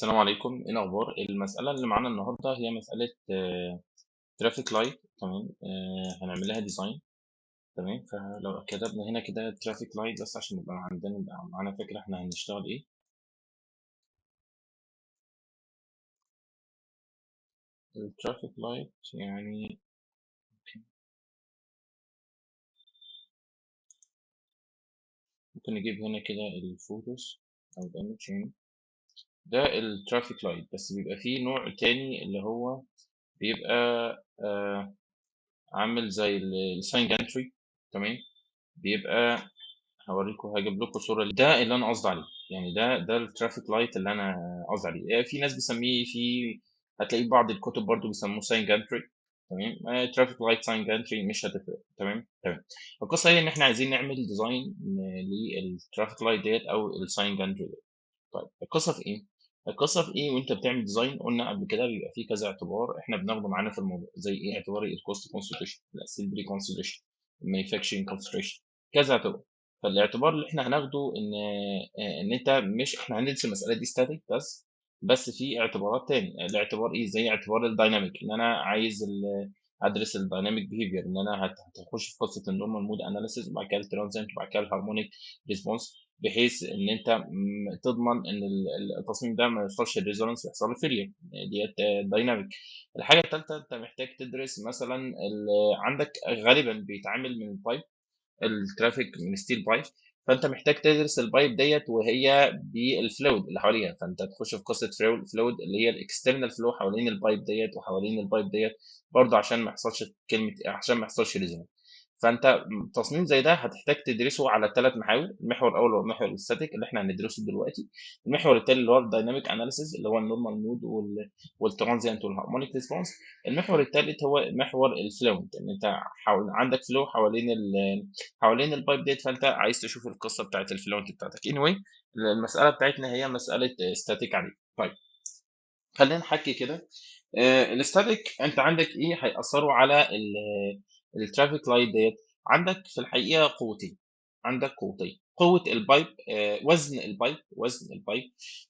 السلام عليكم، ايه الاخبار؟ المسالة اللي معانا النهارده هي مسالة traffic light. تمام، هنعمل لها design. تمام، فلو كتبنا هنا كده traffic light بس عشان يبقى عندنا يبقى معانا فكرة احنا هنشتغل ايه. ال traffic light يعني ممكن نجيب هنا كده ال photos او ال image، يعني ده ال traffic light، بس بيبقى فيه نوع تاني اللي هو بيبقى عامل زي ال sign gantry. تمام، بيبقى هوريكم، هجيب لكم صوره ده اللي انا قصدي عليه، يعني ده ال traffic light اللي انا قصدي عليه. في ناس بيسميه، في هتلاقيه بعض الكتب برضو بيسموه sign gantry. تمام، traffic light sign gantry مش هتفرق. تمام تمام. القصة هي ان احنا عايزين نعمل design لل traffic light ديت او ال sign gantry ديت. طيب القصة في ايه؟ القصة في ايه وانت بتعمل design؟ قلنا قبل كده بيبقى فيه كذا اعتبار احنا بناخده معانا في الموضوع، زي ايه؟ اعتبار ال cost consideration، ال assembly consideration، ال manufacturing consideration، كذا اعتبار. فالاعتبار اللي احنا هناخده ان انت مش احنا هندرس المسالة دي static بس في اعتبارات تاني. الاعتبار ايه؟ زي اعتبار ال dynamic، ان انا عايز ادرس ال dynamic behavior، ان انا هتخش في قصة ال normal mode analysis وبعد كده ال transient وبعد كده ال harmonic response، بحيث ان انت تضمن ان التصميم ده ما يوصلش ال resonance ويحصل له failure ديت dynamic. الحاجة الثالثة انت محتاج تدرس مثلا عندك غالبا بيتعامل من pipe ال traffic من steel pipe، فانت محتاج تدرس ال pipe ديت وهي بال fluid اللي حواليها، فانت تخش في قصة fluid اللي هي ال external flow حوالين ال pipe ديت وحوالين ال pipe ديت برضه عشان ما يحصلش كلمة، عشان ما يحصلش resonance. فانت تصميم زي ده هتحتاج تدرسه على ثلاث محاور. المحور الاول هو المحور ال static اللي احنا هندرسه دلوقتي، المحور الثاني اللي هو ال dynamic analysis اللي هو ال normal mode وال transient وال harmonic response، المحور الثالث هو محور ال fluid، ان انت عندك flow حوالين ال pipe ديت، فانت عايز تشوف القصة بتاعت ال fluid بتاعتك. anyway المسالة بتاعتنا هي مسالة static عادي. طيب خلينا نحكي كده. ال static انت عندك ايه هيأثروا على ال traffic light ديت؟ عندك في الحقيقة قوتين، عندك قوتين، قوة ال pipe، وزن ال pipe،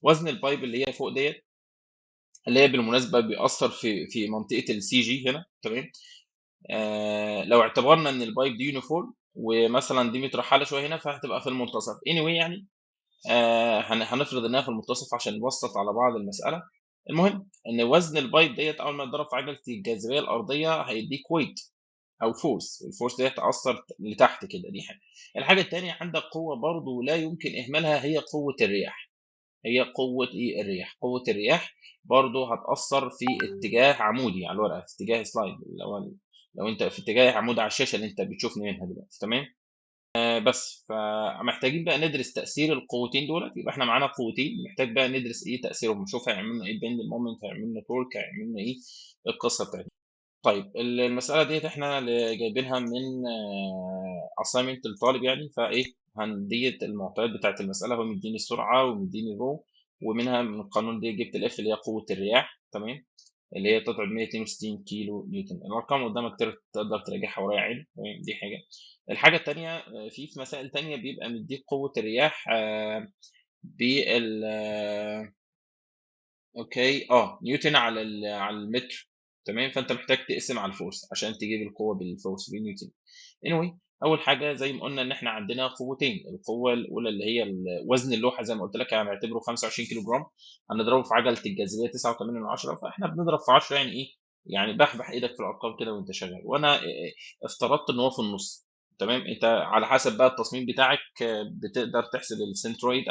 وزن ال pipe اللي هي فوق ديت، اللي هي بالمناسبة بيأثر في منطقة ال CG هنا. تمام، لو اعتبرنا ان ال pipe دي uniform ومثلا دي مترحله شوية هنا فهتبقى في المنتصف. anyway يعني هنفرض انها في المنتصف عشان نبسط على بعض المسالة. المهم ان وزن ال pipe ديت اول ما يتضرب في عجله الجاذبية الارضية هيديك weight او force، ال force ديت تاثر لتحت كده، دي حاجة. الحاجة الثانية عندك قوة برضو لا يمكن اهمالها، هي قوة الرياح. هي قوة ايه؟ الرياح. قوة الرياح برضو هتاثر في اتجاه عمودي على الورقة، في اتجاه slide، لو انت في اتجاه عمودي على الشاشة اللي انت بتشوفني منها دلوقتي. تمام، بس فمحتاجين بقى ندرس تاثير القوتين دولت. يبقى احنا معانا قوتين، محتاج بقى ندرس ايه تاثيرهم، نشوف هيعملوا لنا ايه bend moment، هيعملوا لنا torque، هيعملوا لنا ايه القصة بتاعتنا. طيب المسالة ديت احنا جايبينها من assignment للطالب يعني، فايه هنديت المعطيات بتاعت المسالة، هو مديني السرعة ومديني ال rho، ومنها من القانون دي جبت ال F اللي هي قوة الرياح. تمام، اللي هي تطلع 162 كيلو نيوتن. الارقام قدامك تقدر تراجعها ورايا عادي. تمام، دي حاجة. الحاجة الثانية، في مسائل ثانية بيبقى مديك قوة الرياح، بال، okay، نيوتن على على المتر. تمام، فانت محتاج تقسم على ال force عشان تجيب القوة بال force بنيوتن. anyway اول حاجة زي ما قلنا ان احنا عندنا قوتين، القوة الاولى اللي هي وزن اللوحة زي ما قلت لك هنعتبره 25 كيلو جرام، هنضربه في عجله الجاذبية 9.8، فاحنا بنضرب في 10، يعني ايه؟ يعني بحبح ايدك في الارقام كده وانت شغال. وانا افترضت ان هو في النص. تمام، انت على حسب بقى التصميم بتاعك بتقدر تحسب ال centroid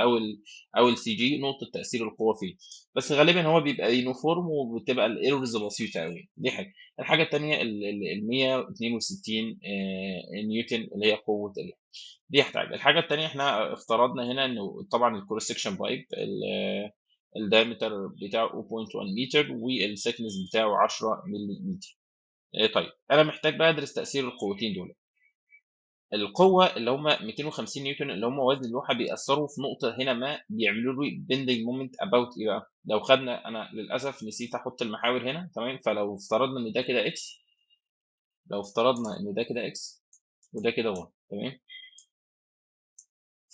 او ال CG نقطة تاثير القوة فيه، بس غالبا هو بيبقى uniform وبتبقى ال errors بسيطة قوي. دي حاجة. الحاجة الثانية ال 162، نيوتن اللي هي قوة ال دي حاجة. الحاجة الثانية احنا افترضنا هنا انه طبعا ال cross section pipe ال diameter بتاعه 0.1 متر وال thickness بتاعه 10 ملي متر. طيب انا محتاج بقى ادرس تاثير القوتين دول. القوة اللي هم 250 نيوتن اللي هم وزن اللوحة بيأثروا في نقطة هنا ما بيعملوا لي bending moment about ايه بقى؟ لو خدنا، انا للاسف نسيت احط المحاور هنا. تمام، فلو افترضنا ان ده كده X، لو افترضنا ان ده كده X وده كده Y. تمام،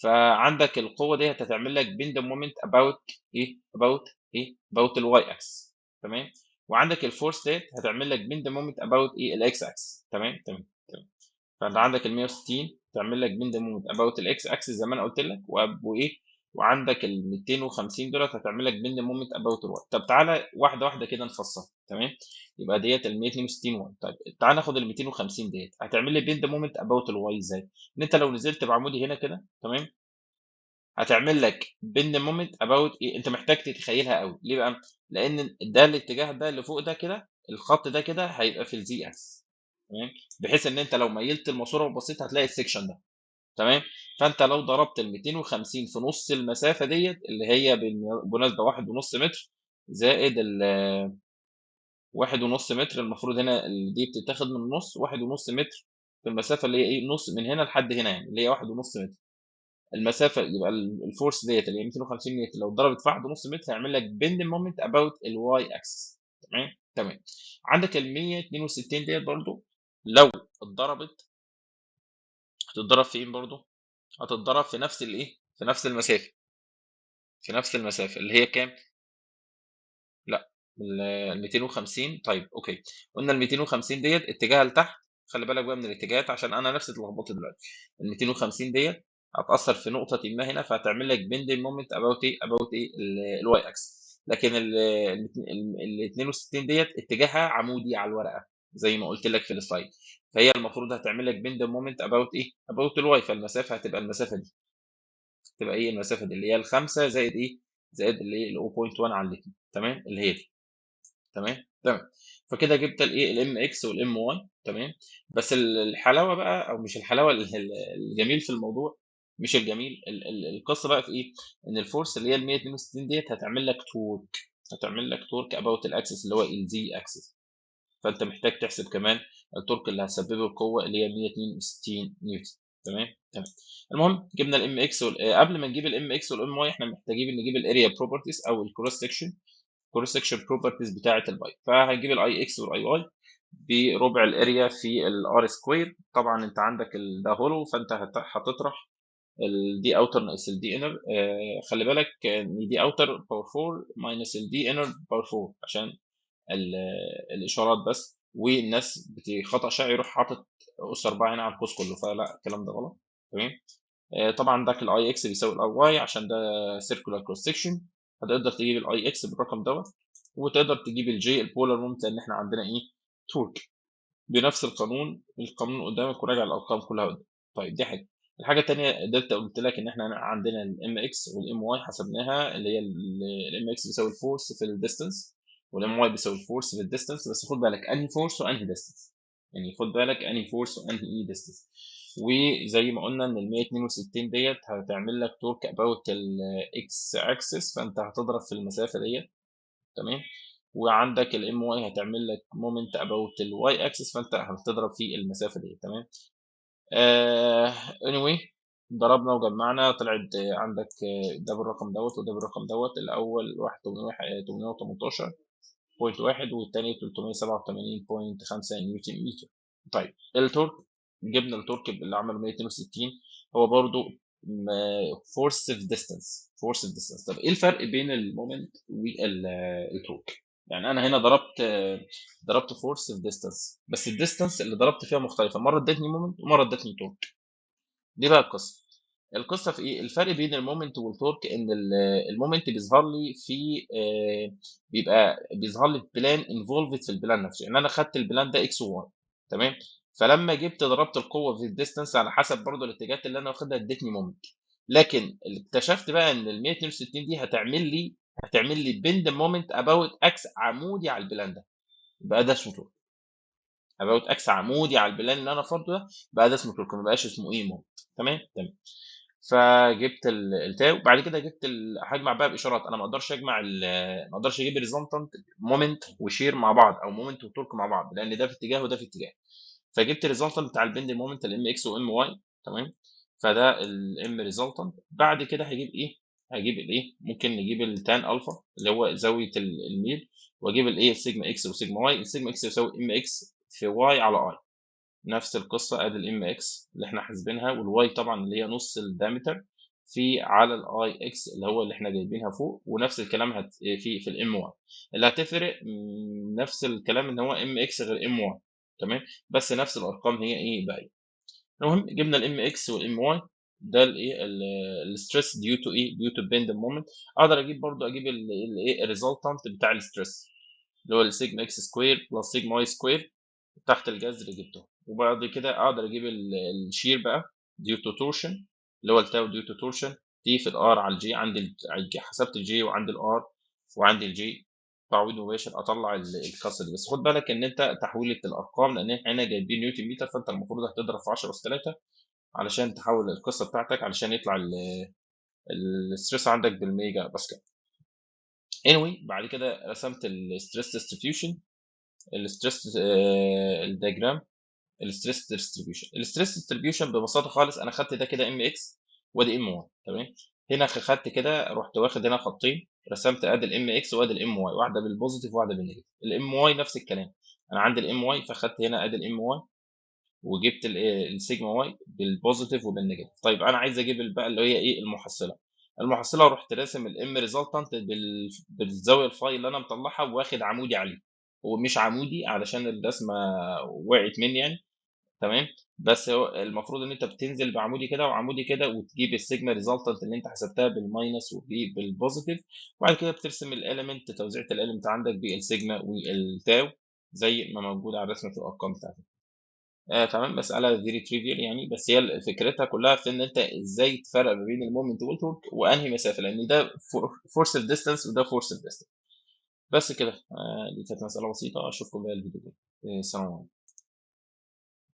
فعندك القوة دي هتعمل لك bend moment about ايه؟ about ايه؟ about ال Y axis، تمام. وعندك ال force ديت هتعمل لك bend moment about ايه؟ الاكس اكس، تمام تمام تمام. فانت عندك ال 160 تعمل لك bend moment about ال X axis زي ما انا قلت لك، وايه، وعندك ال 250 دولت هتعمل لك bend moment about ال Y. طب تعالى واحدة واحدة كده نفصل، تمام. يبقى ديت ال 162 Y. طيب تعالى ناخد ال 250 ديت هتعمل لي bend moment about ال Y ازاي؟ ان انت لو نزلت بعمودي هنا كده، تمام، هتعمل لك bend moment about ايه؟ انت محتاج تتخيلها قوي. ليه بقى؟ لان ده الاتجاه ده اللي فوق ده كده، الخط ده كده هيبقى في الزي اكس، تمام، بحيث ان انت لو ميلت الماسورة وبصيت هتلاقي ال section ده، تمام. فانت لو ضربت ال 250 في نص المسافة ديت اللي هي بالمناسبة 1.5 متر زائد ال 1.5 متر، المفروض هنا دي بتتاخد من النص، 1.5 متر في المسافة اللي هي ايه؟ نص من هنا لحد هنا، يعني اللي هي 1.5 متر المسافة. يبقى ال force ديت اللي هي 250 متر لو اتضربت في 1.5 متر هيعمل لك bend moment about ال Y axis، تمام تمام. عندك ال 162 ديت برضو لو اتضربت هتتضرب فين برضو؟ هتتضرب في نفس الايه؟ في نفس المسافة، في نفس المسافة اللي هي كام؟ لا ال 250. طيب okay، قلنا ال 250 ديت اتجاهها لتحت، خلي بالك بقى من الاتجاهات عشان انا نفسي اتلخبطت دلوقتي. ال 250 ديت هتأثر في نقطة ما هنا، فهتعمل لك bend moment about ايه؟ about ايه؟ ال Y axis. لكن ال 62 ديت اتجاهها عمودي على الورقة زي ما قلت لك في ال slide، فهي المفروض هتعمل لك bend moment about ايه؟ about ال Y. فالمسافة هتبقى المسافة دي، تبقى ايه المسافة دي اللي هي الخمسة زائد ايه؟ زائد اللي هي ال 0.1 على الاتنين، تمام، اللي هي دي، تمام تمام. فكده جبت الايه؟ ال M X وال M Y، تمام. بس الحلاوة بقى، او مش الحلاوة، الجميل في الموضوع، مش الجميل، القصة بقى في ايه؟ ان ال force اللي هي ال 162 ديت هتعمل لك torque، هتعمل لك torque about ال axis اللي هو ال Z axis. فانت محتاج تحسب كمان ال torque اللي هتسببه القوة اللي هي 162 نيوتن، تمام تمام. المهم جبنا ال M X، قبل ما نجيب ال M X وال M Y احنا محتاجين نجيب ال area properties او ال cross section، cross section properties بتاعه ال pipe. فهنجيب ال I X وال I Y بربع ال area في ال R square. طبعا انت عندك ده hollow، فانت هتطرح ال D outer ناقص ال D inner. خلي بالك ان D outer power 4 minus ال D inner power 4 عشان الاشارات بس، والناس خطا شائع يروح حاطط اس 4 هنا على القوس كله، فلا الكلام ده غلط، تمام. طبعا عندك ال I X بيساوي ال I Y عشان ده circular cross section، هتقدر تجيب ال I X بالرقم دوت، وتقدر تجيب ال J ال polar moment لان احنا عندنا ايه؟ torque بنفس القانون، القانون قدامك وراجع الارقام كلها قدامك. طيب دي حاجة. الحاجة الثانية قدرت قلت لك ان احنا عندنا ال M X وال M Y حسبناها، اللي هي ال M X بيساوي ال force في ال distance وال M Y بيساوي ال force في ال distance. بس خد بالك انهي force وانهي distance، يعني خد بالك انهي force وانهي ايه distance. وزي ما قلنا ان ال 162 ديت هتعمل لك torque about ال X axis، فانت هتضرب في المسافة ديت، تمام. وعندك ال M Y هتعمل لك moment about ال Y axis، فانت هتضرب في المسافة ديت، تمام. Anyway ضربنا وجمعنا، طلعت عندك ده بالرقم دوت وده بالرقم دوت. الاول واحد 818.1 والتاني 387.5 نيوتن متر. طيب ال torque، جبنا ال torque اللي عمله 162، هو برضو force في distance، force في distance. طب ايه الفرق بين ال moment وال torque؟ يعني انا هنا ضربت force في distance، بس ال distance اللي ضربت فيها مختلفة، مرة ادتني moment ومرة ادتني torque. دي بقى القصة. القصة في ايه؟ الفرق بين ال moment وال torque ان ال moment بيظهر لي في، بيبقى بيظهر لي plane involved في ال plane نفسه. يعني انا خدت ال plane ده X و Y، تمام. فلما جبت ضربت القوة في ال distance على حسب برضه الاتجاهات اللي انا واخدها ادتني moment. لكن اللي اكتشفت بقى ان ال 162 دي هتعمل لي bend moment about axis عمودي على ال plane ده، يبقى ده اسمه torque. about axis عمودي على ال plane اللي انا فرضه ده، بقى ده اسمه torque، ما بقاش اسمه ايه moment، تمام تمام. فجبت ال tau، وبعد كده جبت هجمع بقى باشارات. انا ما اقدرش اجمع ما اقدرش اجيب resultant moment و shear مع بعض، او moment و torque مع بعض، لان ده في اتجاه وده في اتجاه. فجبت ال resultant بتاع ال bend moment ال M X و M Y، تمام. فده ال M resultant. بعد كده هجيب ايه؟ هجيب الايه؟ ممكن نجيب ال tan alpha اللي هو زاوية الميل، واجيب الايه؟ sigma X و sigma Y. ال sigma X يساوي M X في Y على I، نفس القصة. ادي ال M X اللي احنا حاسبينها، وال Y طبعا اللي هي نص ال diameter في على ال I x اللي هو اللي احنا جايبينها فوق، ونفس الكلام في ال M y. اللي هتفرق نفس الكلام ان هو M x غير M y، تمام، بس نفس الارقام هي ايه باقية. المهم جبنا ال M x وال M y، ده الايه ال stress due to ايه؟ due to bend moment. اقدر اجيب برضو، اجيب الايه ال resultant بتاع ال stress اللي هو ال sigma x square plus sigma y square تحت الجذر جبته. وبعد كده اقدر اجيب ال shear بقى due to torsion اللي هو ال tau due to torsion T في ال R على ال J. عندي حسبت ال J وعندي ال R وعندي ال J، تعويض مباشر اطلع القصة دي. بس خد بالك ان انت تحويله الارقام، لان احنا هنا جايبين نيوتن متر، فانت المفروض هتضرب في 10 اس 3 علشان تحول القصة بتاعتك، علشان يطلع ال stress عندك بالميجا باسكال. anyway بعد كده رسمت ال stress distribution، ال stress ال diagram، ال stress distribution. ال stress distribution ببساطة خالص انا خدت ده كده M x وادي M y، تمام. هنا خدت كده، رحت واخد هنا خطين، رسمت ادي ال M x وادي ال M y، واحدة بال positive وواحدة بال negative. ال M y نفس الكلام، انا عندي ال M y فخدت هنا ادي ال M y وجبت ال sigma y بال positive وبال negative. طيب انا عايز اجيب بقى اللي هي ايه المحصلة. المحصلة رحت راسم ال M resultant بالزاوية ال phi اللي انا مطلعها واخد عمودي عليه، هو مش عمودي علشان الرسمة وقعت مني يعني، تمام، بس هو المفروض ان انت بتنزل بعمودي كده وعمودي كده وتجيب ال sigma resultant اللي انت حسبتها بال minus وبال positive، وبعد كده بترسم ال element، توزيعه ال element عندك بال sigma وال tau زي ما موجود على رسمه الارقام بتاعتك. تمام. مسالة very trivial يعني، بس هي فكرتها كلها في ان انت ازاي تفرق ما بين ال moment وال torque وانهي مسافة، لان ده force of distance وده force of distance. بس كده. دي كانت مسالة بسيطة. اشوفكم بقى الفيديو الجاي. السلام عليكم.